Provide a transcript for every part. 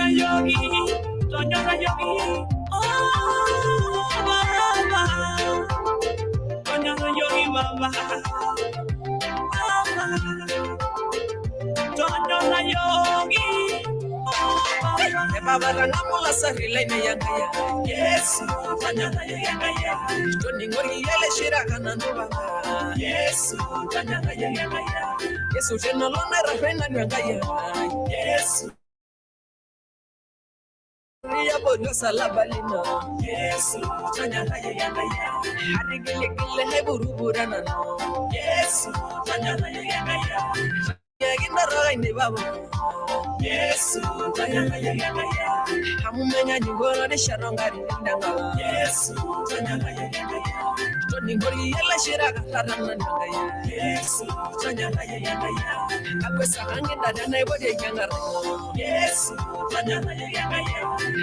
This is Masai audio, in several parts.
Yogi, tonyora Yogi, oh baba, tonyora Yogi baba, baba, tonyora Yogi, oh baba. Baba rangamula sarila ina yangaya, Yesu, tonyora yangaya, toningori yele shiraka nanu baba, Yesu, tonyora yangaya, Yesu tenolona rafena nyangaya, Yesu. Riyabodo salabalino Yesu tonyora yangaya Harigile heburubura nano Yesu tonyora yangaya Yagindaroga ni babo Yesu tonyora yangaya Hamumenya nyugoro de sharongari ndanga Yesu tonyora yangaya Toningori yela shiraka tarana nyangaya Yesu tonyora yangaya Akwesa hangi dada ibode yangara Yesu tonyora yangaya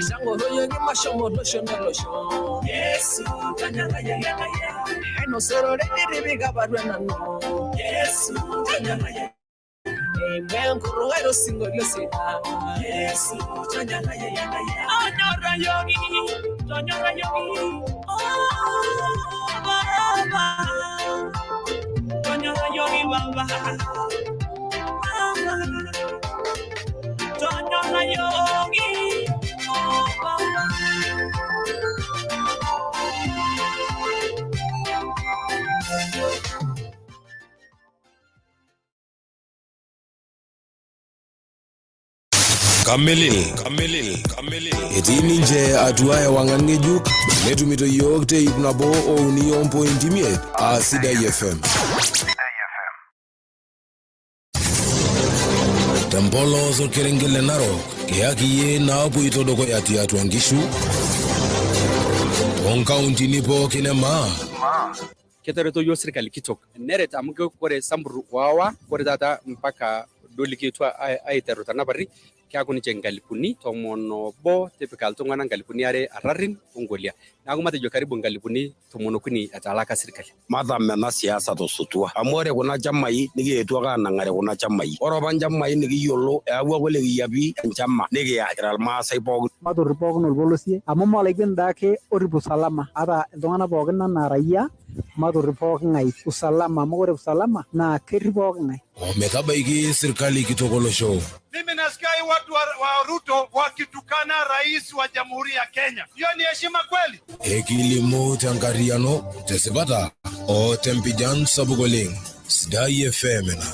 Shango yogi mashomo losho losho Yesu tonyora yangaya Aino sorore diribiga barwana no Yesu tonyora yangaya Amen kurugero singolio sina Yesu tonyora yangaya Tonyora Yogi tonyora Yogi oh baba tonyora Yogi baba baba tonyora Yogi oh baba. Kamelil, Kamelil, Kamelil. Etii ninche atua ewang'an ng'ejuk netumito yiok te ip nabo o uni ompointi imiet aa Sidai FM. Tempolos orkerenget le Narok, kiyaki iyie naapoito dukuya tiatua nkishu toonkauntini pookin e maa. Ketareto yiok sirkali kitok neret amu kore Samburu waawa kore taata mpaka duo likitua aiteru tanapari keaku ninche 11,000 tipika iltung'anak 2,000 arrarin onkolia neeku matejo karibu 13,000 etalaka sirkali. Matam ena siasa tosotua amu ore kuna chamai nikiyetuo ake anang'are kuna chamai. Ore apa nchamai nikiyiolo eyawua apa Ole Kiyiapi enchama nikiya kira irmaasai pookin. Matorrip pookin orpolosie amu mee olaiguanani daake orip usalama ata iltung'anak pookin anaa raia matorrip pooking'ae usalama amu ore usalama naa kerrip pooking'ae. Ometabaiki sirkali kitok olosho. Mimi nasikia hii watu wa Ruto wakitukana rais wa Jamhuri ya Kenya. Hiyo ni heshima kweli? Ekilimu tenkarriyiano tesipata o tempijan sapuk oleng. Sidai FM ena.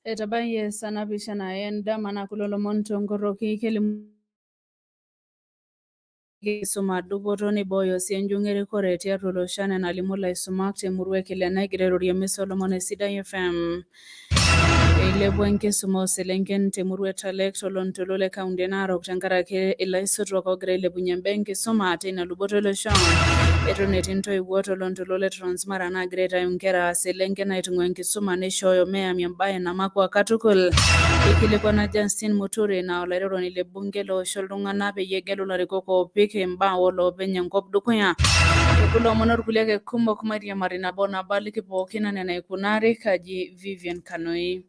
Etabayie saa napishana endama naa kulo lomon tonkoroki kelimu kisuma dupoto neibooyo sii enjung'o erikore tiatua olosho enaa enalimu ilaisumak temurua e Kilena egira airorie emisa oolomon e Sidai FM. Eilepua enkisuma ooselenken temurua e Talek tolontoluo le kaunti e Narok tenkaraki ilaisotuak oogira ailepunyie imbaa enkisuma teina luboto olosho. Eton etii intoiwuo tolontoluo le Transmara naagira aitayu inkera selenken aitung'ua enkisuma neishooyo meyami embae namakwa katukul. Eikilikwana Justin Muturi naa olairoroni le bunge loosho iltung'anak peyie egelu ilarikok oopik imbaa ooloopeny enkop dukuya. Kulo omon orkulie ake kumok mairiamari nabo nabo aliki pookin enaa enaikunari kaji Vivian Kanoi.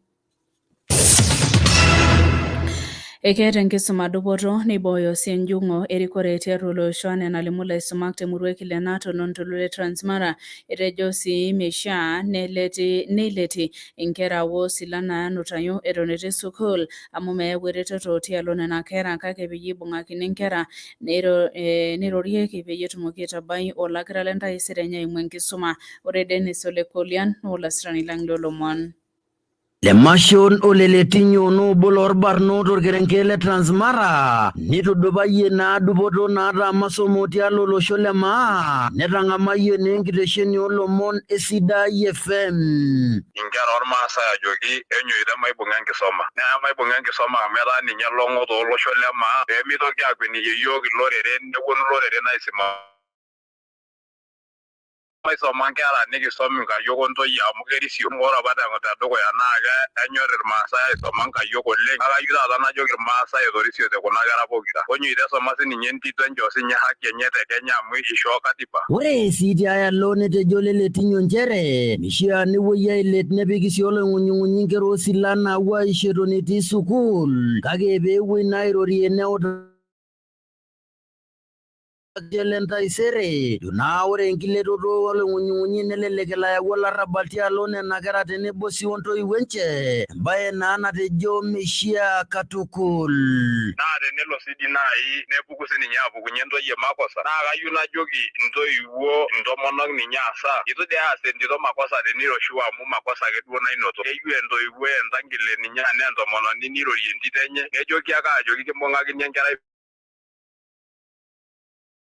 Ekeeta enkisuma dupoto neibooyo sii enjung'o erikore tiatua olosho enaa enalimu ilaisumak temurua e Kilena tolontoluo le Transmara. Etejo sii meishaa neileti inkera woosilan naanutayu eton etii sukuul amu meyau eretoto tialo nena kera kake peyie ibung'akini inkera neirorieki peyie etumoki aitabai olakira lentaisere enye eimu enkisuma. Ore Dennis Ole Kolian naa olasirani lang loolomon. Le mashon oleletinyo noobo loorbarnot torkerenket le Transmara nitudupayie naa dupoto naata masomo tialo olosho le maa netang'amayie naa enkitesheni oolomon e Sidai FM. Inkera ormaasai ajoki enyoito maibung'a enkisuma. Naa maibung'a enkisuma amu etaa ninye elong'o tolosho le maa pee mitoki akweniyie iyiook iloreren neponu iloreren aisimamia. Maisoma nkera nikisom nkayiok ontoyie amu kerisio. Ore apa tedukuya naa kenyor irmaasai aisoma nkayiok oleng. Kake ayieu taata najoki irmaasai etorisiote kuna kera pokira. Onyooto esoma sininye entito enchoo sinye haki enye te Kenya amu ishoo katiba. Ore sii tiai alo netejo Leletinyo nchere meishiaa nepuoi ailet nepiki sii oloing'unying'unyi nkera oosilan naapuo aisho eton etii sukuul kake peepuoi naa airorie neutakini lentaisere ejo naa ore enkiletoto oloing'unying'unyi nelelek elo ayau olarrabal tialo nena kera tenebo sii ontoiwuo enche embae naa natejo meishiaa katukul. Naa tenelo sii dii naaji nepuku sii ninye apukunye ntoyie makosa naa kayieu najoki intoiwuo intomonok ninye asa eitu dii eas entito makosa teniroshiwo amu makosa ake duo nainoto. Keyieu entoiwuoi entangile ninye anaa entomononi nirorie entito enye nejoki ake ajoki kimbung'akini enkerai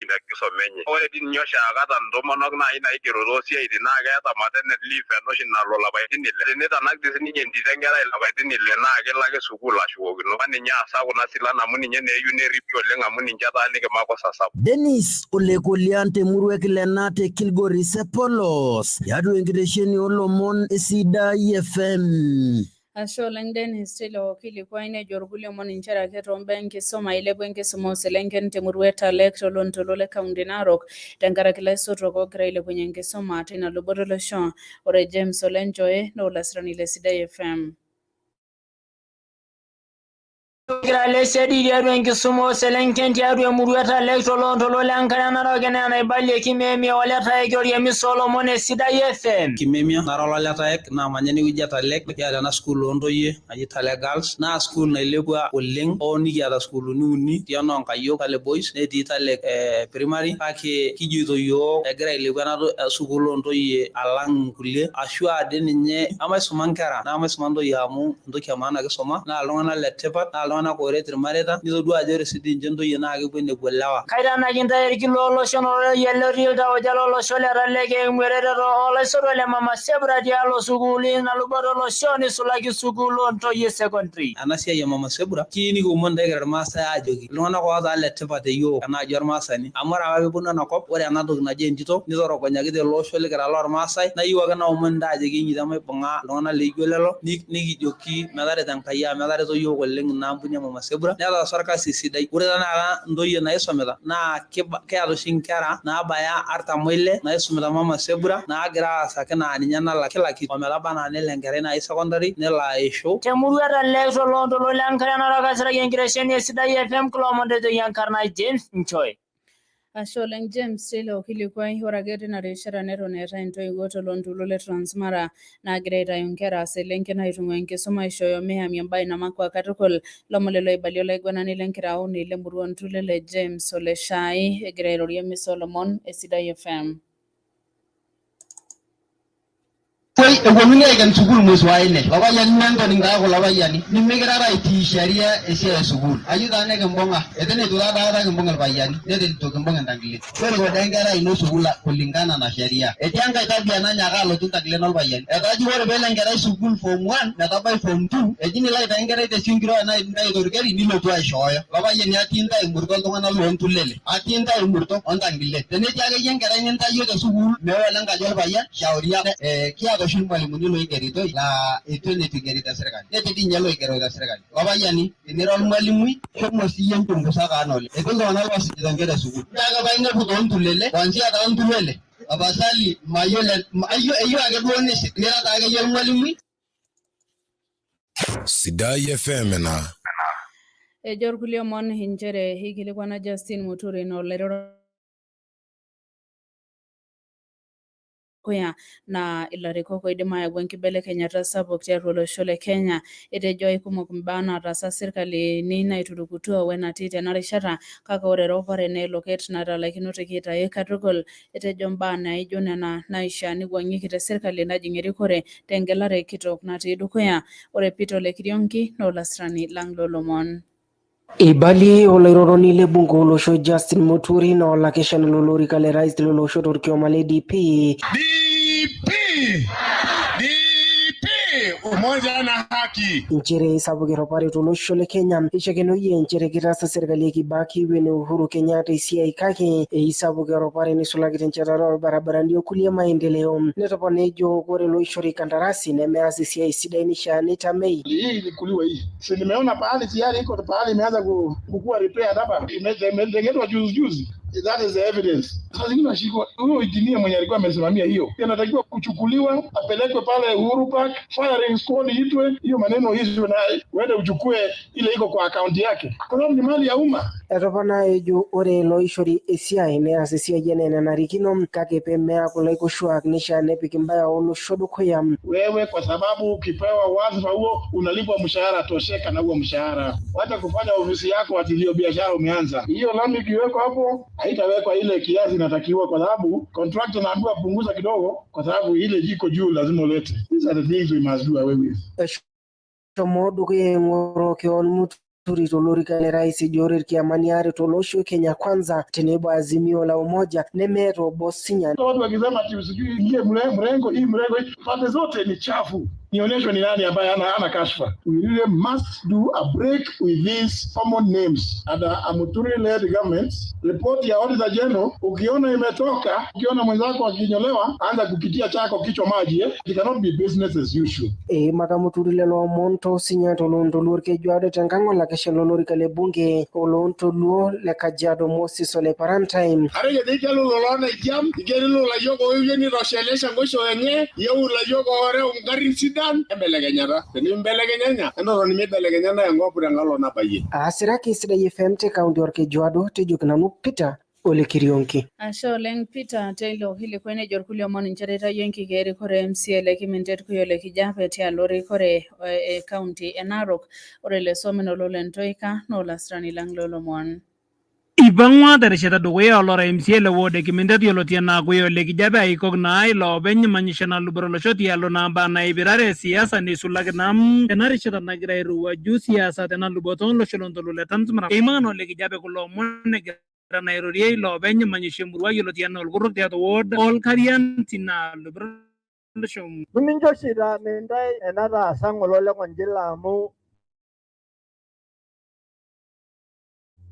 tenkisoma enye. Ore dii ninye oshiake ata intomonok naaji naigero toosiaitin naa keeta maternity leave ena oshi nalo ilapaitin ile. Tenitanak dii sininye entito enkerai ilapaitin ile naa kelo ake sukuul ashukokino. Ninye asa kuna silan amu ninye naa eyieu nerripi oleng amu ninche etaaniki makosa sapuk. Dennis Olekolian temurua e Kilena te Kilgoris e Polos tiatua enkitesheni oolomon e Sidai FM. Ashe oleng Dennis teilo kilikuai nejo irkulie omon inchere ake toombaa enkisuma eilepua enkisuma ooselenken temurua e Talek tolontoluo le kaunti Narok tenkaraki ilaisotuak oogira ailepunye enkisuma teina luboto olosho. Ore James Olenchoe naa olasirani le Sidai FM. Egira le siadi tiatua enkisuma ooselenken tiatua emurua e Talek toloontoluo le Enkare Narok enaa enaibalie Kimemia Oletaek Oriemi Solomon e Sidai FM. Kimemia nara ololetaek naamanya enewueji e Talek. Kiata ena sukuul oontoyie naji Talek Girls naa sukuul nailepua oleng hoo nikiata sukuulini uni, etii enoo nkayiok Talek Boys netii Talek Primary kake kijoito iyiook egira ailepu ena sukuul oontoyie alang inkulie ashu aa dii ninye emaisuma nkera naa emaisuma ntoyie amu entoki e maana kisuma naa iltung'anak le tipat naa iltung'anak ooret irmareita nitodua ajo ore sii dii ninche ntoyie naa kepuo enepuo ilewa. Kaitanak intae irki loloshon oloyia lotii iltauja lolosho le Talek eimu eretoto oolaisotuak le Mama Sebra tialo sukuuli naluboto olosho neisulaki sukuul oo ntoyie e secondary. Ena siai e Mama Sebra kiyieu nikiomon intae kira irmaasai aajoki iltung'anak ootaa ile tipat te iyiook enaaji ormaasani amu ore apa peeponu ena kop ore ena toki naji entito nitorogonyaki tele osho likira lormaasai nayieu ake naomon intae ajoki enyito maibung'a iltung'anak laijo lelo nikijoki metareto Enkai amu etareto iyiook oleng ina ampuni e Mama Sebura netaasa orkasi sidai. Ore tenakata ntoyie naisumita naa kiata oshi nkera naabaya artam oile naisumita Mama Sebura naagira aasaki naa ninye nalak kila kitu ometaba anaa nelo enkerai naaji secondary nelo aishu. Temurua e Talek toloontoluo le Enkare Narok kasiraki enkitesheni e Sidai FM kulo omon tejoki enkarna James Nchoe. Ashe oleng James teilo kilikuai ore ake tina rishata neton eetae intoiwuo tolontoluo le Transmara naagira aitayu inkera selenken aitung'ua enkisuma aishooyo meyami embae namakwa katukul. Lomon lelo oibalie olaiguanani lenkiraoni lemurua Ontulele James Oleshai egira airorie emisa oolomon e Sidai FM. Epuonunui aiken sukuul mwezi wa nne. Loopayiani mentoning taa kulo payiani nimikirara aitii sheria esiai e sukuul. Ayieu taa nikimbung'a. Eten eitu taa daikata kimbung ilpayiani neton eitu kimbung intangilen. Toriko doi enkerai ino sukuul kulingana na sheria. Etii enkae tabia nanyaaka alotu intangilen olpayiani. Etaa eji ore peelo enkerai sukuul form one metabai form two, eji nilo aitayu enkerai te sinkiro enaa intayu torkeri nilotu aishooyo. Loopayiani atii intae emurto iltung'anak loo Ntulele. Atii intae emurto o ntangilen. Tenetii akeyie enkerai nintayio te sukuul mewa ole nkaji olpayian, shauri ake. Kiata oshi ilmalimuni loigeritoi laa eitu eneitu eigeri te sirkali. Netii dii ninye loigero te sirkali. Lopayiani, tinira olmalimui, shomo siiyie nchungusa kaan oleng. Etii iltung'anak loosujita inkera e sukuul. Nchoo ake painepu too Ntulele, kuanzia taa Ntulele, tapasali mayiolo eyieu ake duo nisik. Nira taa akeyie olmalimui. Sidai FM ena. Ejo irkulie omon inchere eikilikwana Justin Muturi naa olairoroni dukuya naa ilarikok oidim ayau enkibelekenyata sapuk tiatua olosho le Kenya. Etejo aikumok imbaa nataasa sirkalini naiturukutuo wenatii tena rishata kake ore eropare naa eloket natalaikinote aitayu katukul. Etejo mbaa naijo nena naishaa neiwuang'ieki te sirkali najing erikore tengelare kitok natii dukuya. Ore Peter Ole Kiriongi naa olasirani lang loolomon. Eibalie olairoroni le bunge olosho Justin Muturi naa olakeshani lolorika le rais lolosho torkioma le DP. DP! DP! Jubilee, umoja na haki. Nchere sapuk erupare tolosho le Kenya eishakenoyie nchere kitaasa serkali e Kibaki wene Uhuru Kenyatta esiai kake eisapuk erupare neisulaki tenchetare orbarabarani okulie maendeleo. Netopona ejo ore loishori kandarasi nemeas esiai sidai neishaa neitamei. Hii ilikuliwa hii, si nimeona pahali tayari iko pahali imeanza kukua repaired hapa, imetengenezwa juzi juzi. That is the evidence. Sasa zingine nashikwa huyo injinia mwenye alikuwa amesimamia hiyo, anatakiwa kuchukuliwa apelekwe pale Uhuru Park, firing squad iitwe, hiyo maneno hizo, na uende uchukue ile iko kwa akaunti yake, kwa sababu ni mali ya umma. Etopona ejo ore loishori esiai neas esiai enaa enanarikino kake pemeaku laikoshuak neishaa nepik imbaa olosho dukuya. Wewe kwa sababu ukipewa wadhifa huo unalipwa mshahara, tosheka na huo mshahara. Wacha kufanya ofisi yako ati ndio biashara umeanza. Hiyo lami ikiwekwa hapo haitawekwa ile kiasi inatakiwa, kwa sababu contractor naambiwa punguza kidogo, kwa sababu ile jiko juu lazima ulete. These are the things we must do away with. Eshomo dukuya aing'oroo kewon Muturi tolorika le rais ejo ore irkiamani aare tolosho Kenya Kwanza tenebo Azimio la Umoja nemeeta obo sinya. Watu wakisema ati sijui ingie mrengo hii mrengo hii, pande zote ni chafu. Nionyeshwe ni nani ambaye hana kashfa. We really must do a break with these common names. Under a Muturi led government, report ya Auditor General ukiona imetoka, ukiona mwenzako akinyolewa, anza kukitia chako kichwa maji eh? It cannot be business as usual. Eimaka Muturi lelo omon toosinya toloontoluo Olkejuado tenkang olakeshani lolorika le bunge oloontoluo le Kajiado Moses Ole Parantime. Atejo dei kelu lolo naijam, ikerilo layiok oiwuo nitoshelesha nkosho enye, iyieu ilayiok ooreu ingarrin sidan, embelekenyata. Tenimbelekenyanya, entotoni mibelekenya ntae enkop tenkalo nabayie. Aasiraki Sidai FM te kaunti Olkejuado tejoki nanu Peter Ole Kirionki. Ashe oleng Peter teilo kilikuai nejo irkulie omon nchere itayio enkikoo erikore e MCA le Kimintet Kuyo le Kijape tialo erikore e kaunti e Narok. Ore Lesomin Ololentoika naa olasirani lang lolomon. Ipang'ua terishata dukuya olora MCA le ward e Kimintet yioloti enaa Kuyo ole Kijape aikok naa iloopeny manyisho nalubore olosho tialo naa mbaa naipirare siasa neisulaki naa tena rishata nagira airowuaju siasa tena luboto olosho lontoluo le Transmara. Eimaka naa ole Kijape kulo omon egira naa airorie iloopeny manyisho emurua yioloti enaa Olkuruk tiatua ward Olkarian tina luboto olosho. Nimincho oshi itaame intae enataasa ng'ole ole Konjila amu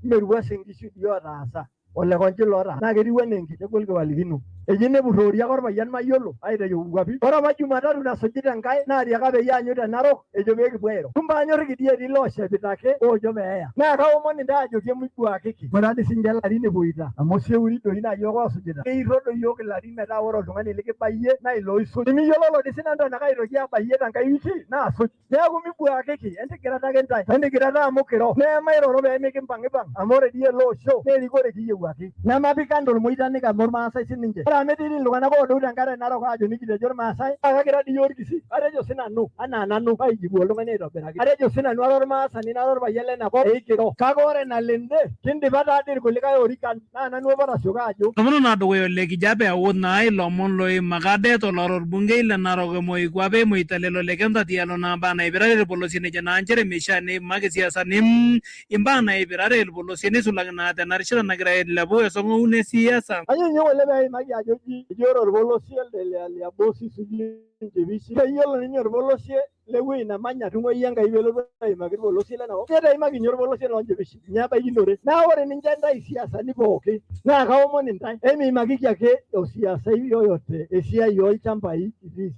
merua Uasin Gishu dii otaasa ole Konjila otaasa naa ketiu enaa enkitego olkiwalikino. Eji nepurroori ake orpayian mayiolo aitayu nkuapi. Ore apa Jumatatu nasujita Enkai naatiaka peyie aanyu te Narok ejo pee kipuo airo. Kumbe anyorriki dii etii looshepita ake oojo peeya. Naa kaomon intae ajoki emibuakiki. Ore dii sinche ilarin epuoita amu oseuri doi naa iyiook oosujita. Keirro doi iyiook ilarin metaa ore oltung'ani likibayie naa ilo oisuj. Nimiyiololo dii sinanu tenaa kaitoki abayie tenkae wiki naasuj. Neeku mibuakiki entigirata ake intae. Entigirata amu kiro. Nemairoro pee mikimpang'ipang' amu ore dii ele osho naa erikore kiyiewuaki. Nemapik kando ilmoitanik amu irmaasai sininche. Ore amu etii iltung'anak oodou tenkare narok aajo nikitejo irmaasai naa kakira dii iyiook Orkisii. Atejo sinanu anaa nanu paijibu oltung'ani aitobiraki. Atejo sinanu ara ormaasani nara orpayian lena kop eikiro. Kake ore nalende kindipa taadii irkulikae orikan naa nanu apa otasioka ajo. Tomono naa dukuya ole Kijape aut naa ilomon loimaka det olora orbungei le Narok Moikuape Moitalel Ole Kenta tialo naa mbaa naipirare irpolosien ejo naa nchere meishaa neimaki isiasani imbaa naipirare irpolosien neisulaki naa tena rishata nagira ailepu esong'oun e siasa. Kayieu ninye ng'ole peimaki ajo ji eji ore orpolosie elde le Liabosi sijui Nchepishi keyiolo ninye orpolosie lewuei namanya tung'uai Enkai pelotu aimaki irpolosie lenakop. Neteimaki ninye orpolosie loonchepishi ninye ebaikinore. Naa ore ninche intae isiasani pooki naa kaomon intae emiimakiki ake osiasai yoyote esiai olchambai itii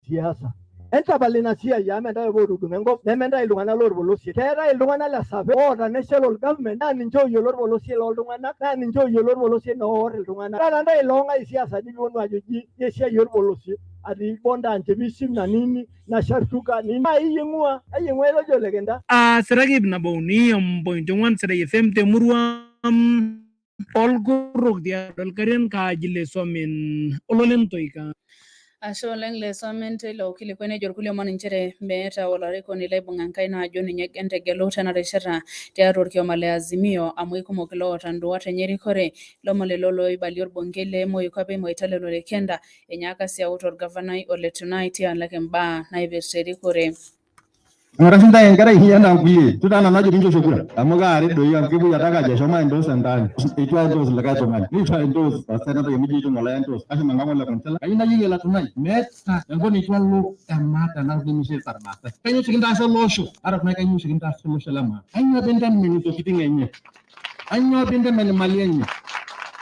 siasa. Entapal ina siai amu mentae apa otudung'o enkop nementae iltung'anak lorpolosie. Keetae iltung'anak le survey oota national government naa ninche oyiolo orpolosie loltung'anak naa ninche oyiolo orpolosie oor iltung'anak. Taata ntae iloong'ae isiasani piwonu ajo ji esiai orpolosie ati bonda nchepishim na nini na shartuka nini. Naa iyieng'ua ayieng'ua ilo ojo lekenta. Aasiraki ip nabo uni ompointi ong'wan Sidai FM temurua Olkuruk tiatua Olkarian kaaji Lesomin Ololentoika. Ashe oleng Lesomin teilo kilikuai nejo irkulie omon nchere meeta olarikoni laibung'a enkaina ajo ninye entegelu tena rishata tiatua orkioma le Azimio amu ikumok iloota nduat enye erikore lomon lelo loibalie orbungei le Moikuape Moitalel Ole Kenta enyaaka sii aut orgavanai Ole Tunai tialaki imbaa naipirta erikore. Ng'ura sintae enkerai inyi enaa nkulie. Itu taa nanu ajo pinchosho kura. Amu kaaret doi amu kepuoi adake ajo eshomo aendorse entaani. Eitu aendorse likae tung'ani. Neitu aendorse osenetai amu ijo itum olaendorse. Kashomo enkang ole Konchela. Kayieu najoki ele tung'ani meeta enkop neitu alo emaa tena nemishirita irmaasai. Kainyoo oshi kintaasa ele osho? Ata tenaa kainyoo oshi kintaasa ele osho le maa? Kainyoo pintamen intokitin enye? Kainyoo pintamen imali enye?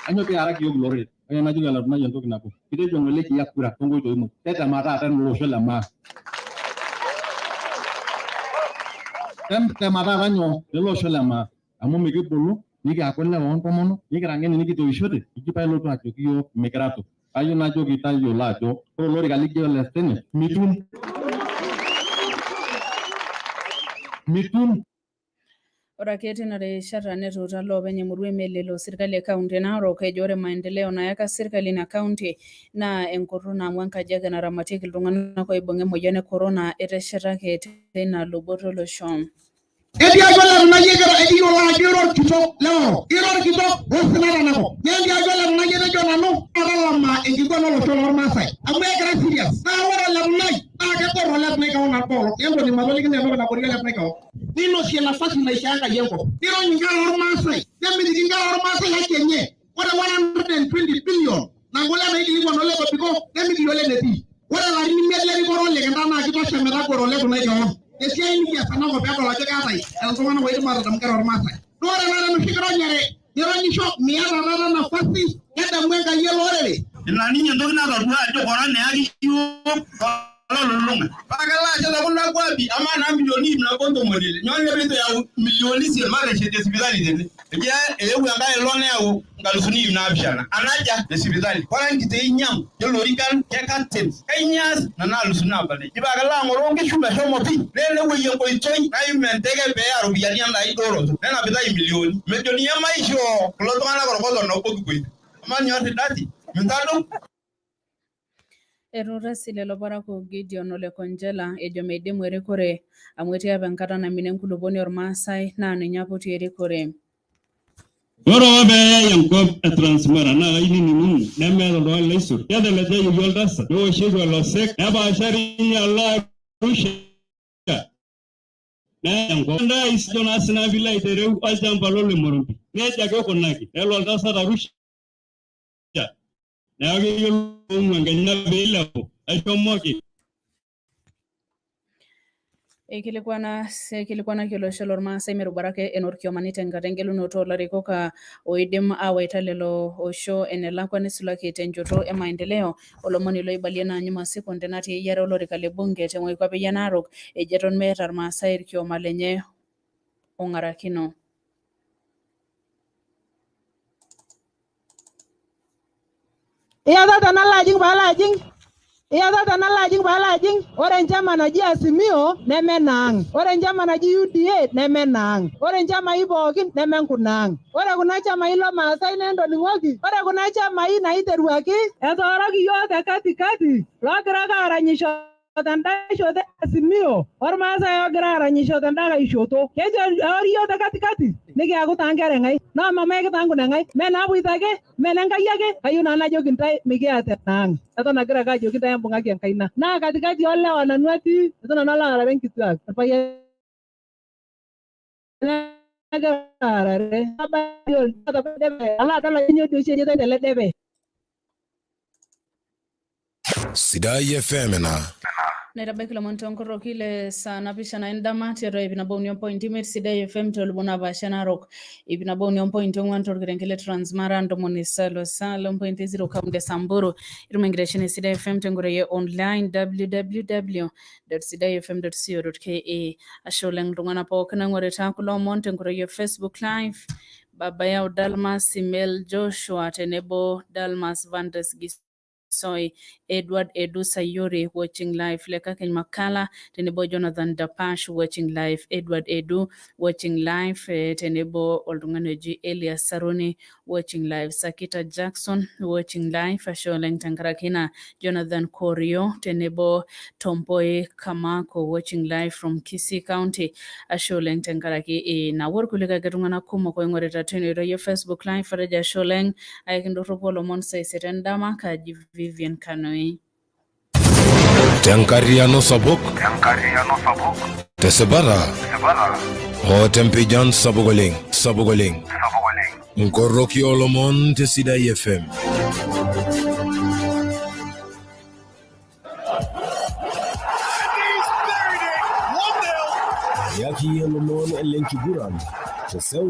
Kainyoo piaraki iyiok ilo orere? Kayieu najoki ele tung'ani entoki nabo. Kitejo ng'ole kiya kura toonkoitoi muj. Tetema taata ele osho le maa. Tetema taata nyoo? Ele osho le maa. Amu mikibulu nikiaku ilewa ontomonok nikira ng'eni nikitoishote eji paa ilotu ajoki iyiok mikira toki. Kayieu najoki tayiolo ajo ore olorika lijo ole senate mitum. Mitum. Ore ake tina rishata netuuta loopeny emurua emelelo sirkali e kaunti e Narok ejo ore maendeleo nayaka sirkali ina kaunti naa enkurruna amu enkaji ake naramatieki iltung'anak oibung'a emoyian e corona eteshetaki teina luboto olosho. Etii ajo ole Tunai egira ekiyiolo ajo ira orkitok le Orok, ira orkitok osina tenakop. Netii ajo ole Tunai etejo nanu matalama enkiguana olosho lormaasai amu egira serious. Naa ore ole Tunai naa kegor ole Tunai kewon orboolo. Entoni matoliki naa entoki nagorie ole Tunai kewon. Ninosie nafasi naishaa Enkai enkop. Nirony inkera ormaasai, nemitiki inkera ormaasai haki enye. Ore 120 billion naa ngole naikilikuan ole tobiko nemikiyiolo enetii. Ore ilarin imiet lerikore ole Kintaa naa kitosha metagoro ole Tunai kewon. Esiai nikias tenakop peedol ajo keetae iltung'anak oidim atadamu inkera ormaasai. Naa ore taata enoshi kironyare nironyisho miata taata nafasi kedamu Enkai ele orere. Ina ninye entoki natodua ajo korona eyaki iyiook tolulung'a. Paa kelo ashet te kuna kuapi amaa naa milioni iip nabo ntomoni ile nyoo ninye peitu eyau milioni isiet mateshetie sipitali tene. Eji eewuo enkae olong neyau nkalusuni iip naapishana anaja te sipitali. Ore enkiti inyang'u ke lorikan ke curtains kainyoo eas nena alusuni naaba nejia. Eji paa kelo ang'oroo nkishu meshomo pii naa enewueji enkoitoi naim enteke peeya ropiyiani enda kidooroto nenapitai imilioni. Mejo ninye maishoo kulo tung'anak orkoto obo kipuoito. Amaa ninye orridati mintadou. Etuuta sii lelo parakuo Gideon Ole Konjela ejo meidimu erikore amu etii apa enkata naimina enkulupuoni Ormaasai naa ninye apa otii erikore. Ore apa pee eyai enkop e Transmara naa kayieu nining'unu nemeeta oltung'ani laisur. Ketelejayioki oltasat newoshieki olosek nepaashari ninye alo Arusha neya enkop. Ntae ajo naa sinanu piilo aitereu olchamba lole Morombi. Nejia ake ikunaki. Nelo oltasat Arusha neeku keyiolou enkenya peilepu eshomoki. Eikilikwana eikilikwanaki olosho lormaasai merubarake enorkiomani tenkata engelunoto olarikok oidim awaita lelo osho enelakwa neisulaki tenchoto e maendeleo olomoni loibalie naa Nyuma Sikonde natii eyiare olorika le bunge te moikuape e Narok ejo eton meeta irmaasai irkioma lenye ong'arakino. Iyatata nalo ajing paalo ajing, iyatata nalo ajing paalo ajing. Ore enchama naji Azimio neme enaang', ore enchama naji UDA neme enaang', ore inchamai pookin neme nkunaang'. Ore kuna chamai lomaasai naa entoning'oki, ore kuna chamai naiteruaki etooroki iyiook te katikati loogira ake aaranyisho tenda shoto e Azimio ormaasai ogira aranyisho tenda kae shoto. Kejo eori iyiook te katikati nikiaku taa nkera eng'ae? Noo mama ekitaa nkuneng'ae? Mee naapuoito ake? Mee nenkai ake? Kayieu nanu najoki intae mikiata enaang'. Eton agira ake ajoki intae embung'aki enkaina. Naa katikati oolewa nanu atii, eitu nanu alo aarare nkituak. Irpayiani agira aarare. Alo adol ajo nyoo dii oshi ejitoi tele depe. Sidai FM ina. Naitabaiki ilomon toonkorroki le saa napishana endama tiatua ip nabo uni ompointi imiet Sidai FM toolubot naapaasha Narok ip nabo uni ompointi ong'wan torkerenket le Transmara ntomoni sal o sal ompointi zero kaunti e Samburu. Itum enkitesheni e Sidai FM tenkoitoi e online www.sidaifm.co.ke. Ashe oleng iltung'anak pookin oing'orita kulo omon tenkoitoi e Facebook Live. Baba yao Dalmas Simel Joshua tenebo Dalmas Vandes Gisoi, Edward Edu Sayori watching live, Lekakeny Makala tenebo Jonathan Dapash watching live, Edward Edu watching live tenebo oltung'ani oji Elias Saruni watching live, Sakita Jackson watching live, ashe oleng tenkaraki ina, Jonathan Korio tenebo Tompoi Kamako watching live from Kisii County, ashe oleng tenkaraki ina. Orkulikae ake tung'anak kumok oing'orita tine oitoi e Facebook live, atejo ashe oleng, ayaki indorropu olomon saa isiet endama, kaji Vivian Kanoi. Tenkarriyiano sapuk, tesipata o tempijan sapuk oleng, sapuk oleng. Nkoroki oolomon te Sidai FM. Eyaki iyie lomon lenkiguran te seuseu.